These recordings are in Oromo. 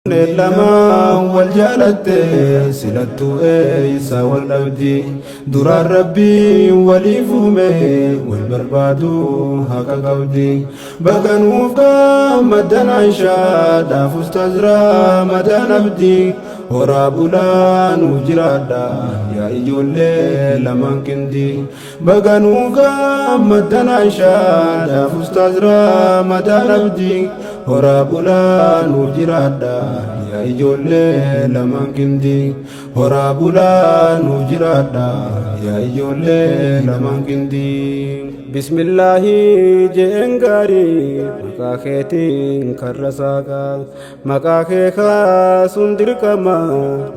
Onneen lamaan wal jaalatte silattuu eeysa wal dhabdi? Duraan Rabbiin waliif uume wal barbaaduu haqa qabdi. Baga nuuf gammaddan Aishaa dhaaf Ustaaz Ramadaan Abdii. Horaa bulaa nuuf jiraadha yaa ijoollee lamaan qindii. Baga nuuf gammaddan Aishaa dhaaf Ustaaz Ramadaan Abdii. Horaa bulaa nuuf jiraadha yaa ijoollee lamaan qindii. Horaa bulaa nuuf jiraadha yaa ijoollee lamaan qindii. Bismillaahi je'een gaarii maqaa keetiin karra saaqaa. Maqaa kee kaasuun dirqama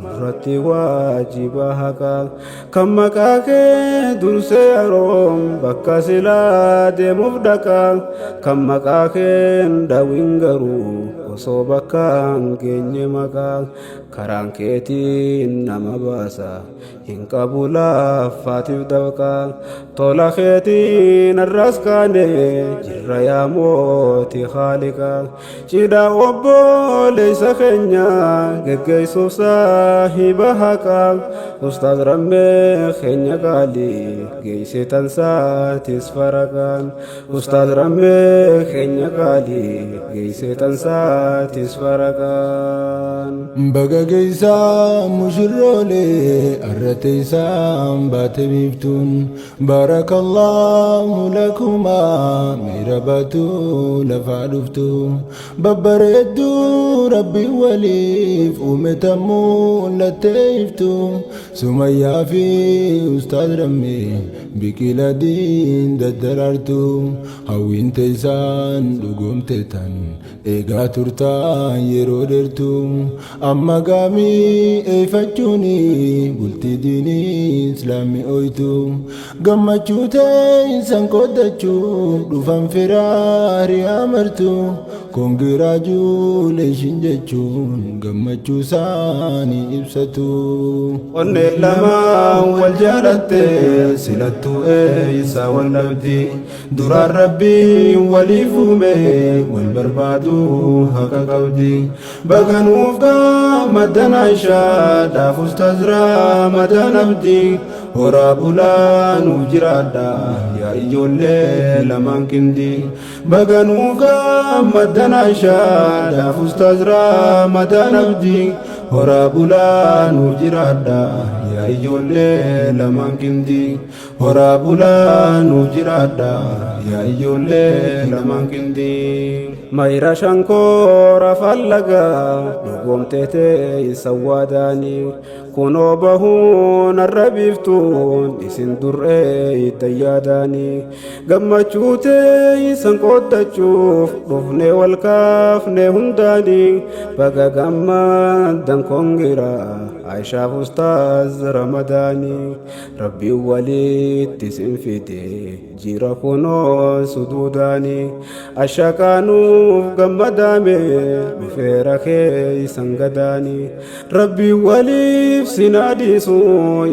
nurratti waajiba haqaa. Kan maqaa kee dursee yeroon bakka silaa deemuuf dhaqa. Kan maqaa keen dhawin garuu osoo bakka hin geenye maqaa. Karaan keetiin nama baasa hin qabu laaffaatiif dafqa. Tola keetiin har'as kaane jirra yaa mootii haaliqa. Cidha obboleessa keenya geggeessuuf saahiba haqaa. Ustaaz Rammee keenya qaalii geesse tansaatis faraqaan. Ustaaz Rammee keenya qaalii geesse tansaatis faraqaan. Baga geessaa mushurroolee arra teessaan baate biiftuun. Barakallahu lakumaa miira baatu lafaa dhuftu. Babbareedduu Rabbi waliif uume tammuu lattee iftu. Sumayyaa fi Ustaaz Rammee biqila diin daddaraartu. Hawwiin teessaan dhugoomte tan eegaa turtaan yeroo dheertu. Amma gaamii eeyfachuuni bultii diinii islaamii ooytu. Gammachuu teessan qooddachuu dhufan firaa hiriyaa martu. Congratulation jechuun gammachuu isaanii ibsatu. Onneen lamaan wal jaalatte silattuu eeysa wal dhabdi? Duraan Rabbiin waliif uume wal barbaaduu haqa qabdi. Baga nuuf gammaddan Aishaa dhaaf Ustaaz Ramadaan Abdii. Horaa bulaa nuuf jiraadha yaa ijoollee lamaan qindii. Baga nuuf gammaddan Aishaa dhaaf Ustaaz Ramadaan Abdii. Horaa bulaa nuuf jiraadha yaa ijoollee lamaan qindii. Horaa bulaa nuuf jiraadha yaa ijoollee lamaan qindii. Mayra shankoora fallagaa dhugoomtee teessa waadaanii. Kunoo bahuun har'a biiftuun isin dur'ee idda yaadaanii. Gammachuu teessan qooddachuuf dhufnee wal kaafne hundaanii. Baga gammaddan kongira Aishaaf Ustaaz Ramadaanii. Rabbiin walitti isin fide jira kunoo suduudaanii. Ashaqaanuuf gammadaame dhufeera keessan gadaanii. Rabbiin waliif sin adiisu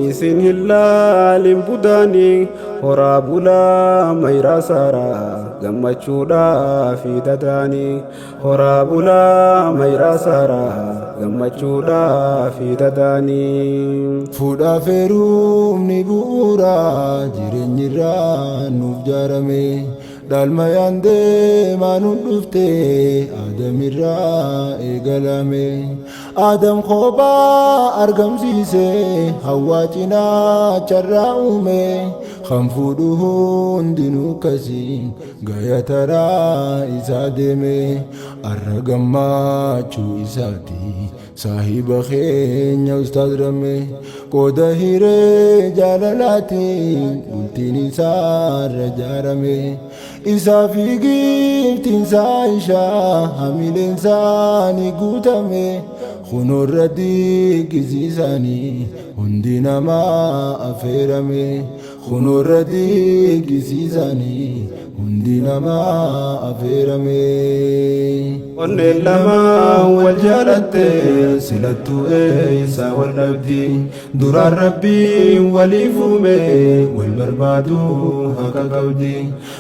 isin hin laalin budaanii. Horaa bulaa mayraa saaraa gammachuudhaa fi dadaanii. Horaa bulaa mayraa saaraa gammachuudhaa fi dadaanii. Fuudhaaf heerumni bu'uura jireenyi irraa nuuf jaarame. Dhaalmayaan deemaa nu dhufte Aadamirraa eegalame. Aadam kophaa argamsiise Hawwaa cinaacharraa uume. Kan fuudhu hundinuu akkasii gaya taraa isaa deeme. Arra gammachuu isaati saahiba keenya Ustaaz Rammee. Qooda hiree jaalalaatiin bultiin isaarra jaarame. Isaa fi giiftiin isaa Aishaa hamileen isaanii guutame. Kunoorra diggisiisanii hundi namaa affeerame. Kunoorra diggisiisanii hundi namaa affeerame. Onneen lamaan wal jaalatte silattuu eeysa wal dhabdi? Duraan Rabbiin waliif uume wal barbaaduu haqa qabdi.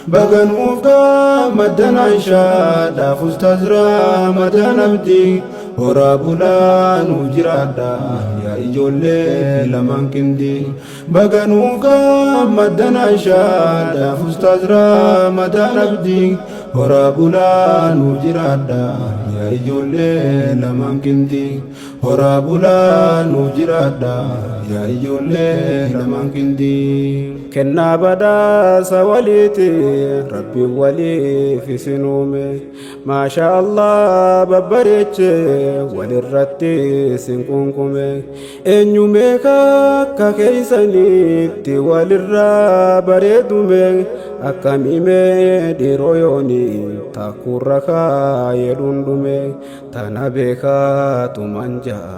Baga nuuf gammaddan Aishaa dhaaf Ustaaz Ramadaan Abdii. Horaa bulaa nuuf jiraadha yaa ijoollee lamaan qindii. Baga nuuf gammaddan Aishaadhaaf Ustaaz Ramadaan Abdii. Horaa bulaa nuuf jiraadha yaa ijoollee lamaan qindii. Horaa bulaa nuuf jiraadha yaa ijoollee lamaan qindii. Kennaa badhaasa waliiti Rabbiin waliif isin uume. Maasha Allah babbareeche walirratti isin qunqume. Eenyu meeqa akka keeysanitti walirraa bareedume. Akkamime dhiiroo yooni takkuurra kaayee dhundhume. Tana beekaatuman ja'a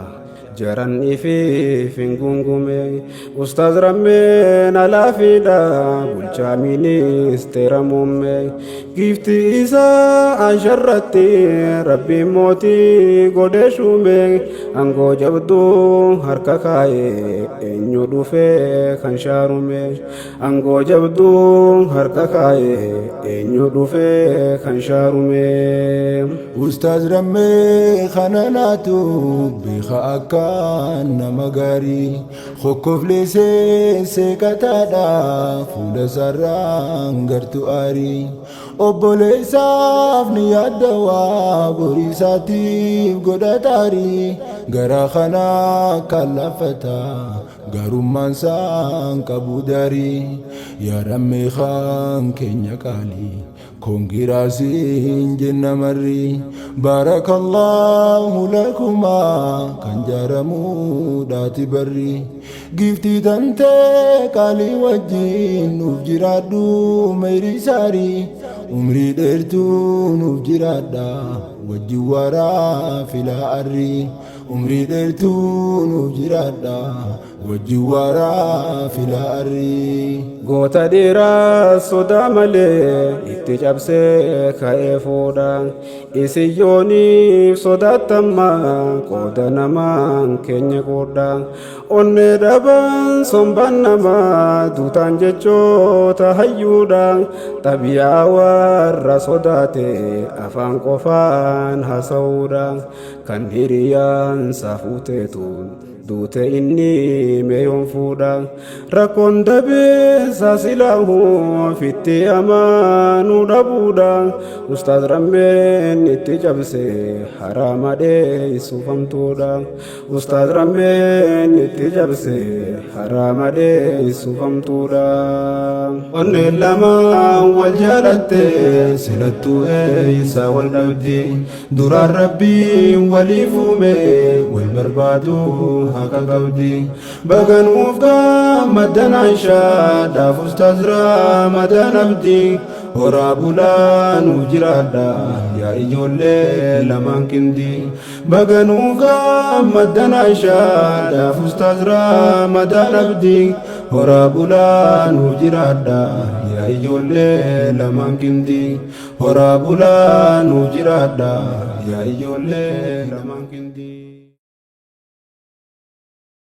jaran ifiif hin gungume. Ustaaz Rammeen alaafiidha bulchaa ministeera muummee. Giifti isaa Aisharratti Rabbiin mootii godhee shuume. Aangoo jabduu harka kaayee eenyu dhufee kan shaarume. Aangoo jabduu harka kaayee eenyu dhufee kan shaarume. Ustaaz Rammee kana naatu beeka akkaan nama gaarii. Kokkofleessee seeqataadha fuula isaarraan gartu aarii. Obboleessaaf ni yaaddawaa borii isaatiif godhataarii. Gara kana kan laffata gaarummaan isaan qabu daarii. Yaa Rammee kan keenya qaalii. Koongiraasiin jenna marri. Baarakallaahu lakumaa kan jaaramuudhaati barri. Giiftii tantee qaalii wajjin nuuf jiraadhu meeyrii saarii. Umrii dheertuu nuuf jiraadha wajjin waaraa filaa arrii. Umrii dheertuu nuuf jiraadha wajjin waaraa filaa arrii. Goota dhiiraa sodaa malee itti cabsee ka'ee fuudha. Isin yooniif sodaattamma qooda namaan keenya qoodha. Onnee dhaban sombaan namaa duutaan jechoota hayyuudha. Xabiyaa warra sodaate afaan qofaan haasa'uudha. Kan hiriyaan saafuuteetu duute inni meeyoon fuudha. Rakkoon dabeessa silaahu ofitti amanuu dhabuudha. Ustaaz Rammeen itti cabse haraama dheessufamtuudha. Ustaaz Rammeen itti cabse haraama dheessufamtuudha. Onneen lamaan wal jaalatte silattuu eeysa wal dhabdi. Duraan Rabbiin waliif uume wal barbaadu haqa qabdi. Baga nuuf gammaddan Aishaadhaaf Ustaaz Ramadaan Abdii. Horaa bulaa nuuf jiraadha yaa ijoollee lamaan qindii. Baga nuuf gammaddan Aishaadhaaf Ustaaz Ramadaan Abdii. Horaa bulaa nuuf jiraadha yaa ijoollee lamaan qindii. Horaa bulaa nuuf jiraadha yaa ijoollee lamaan qindii.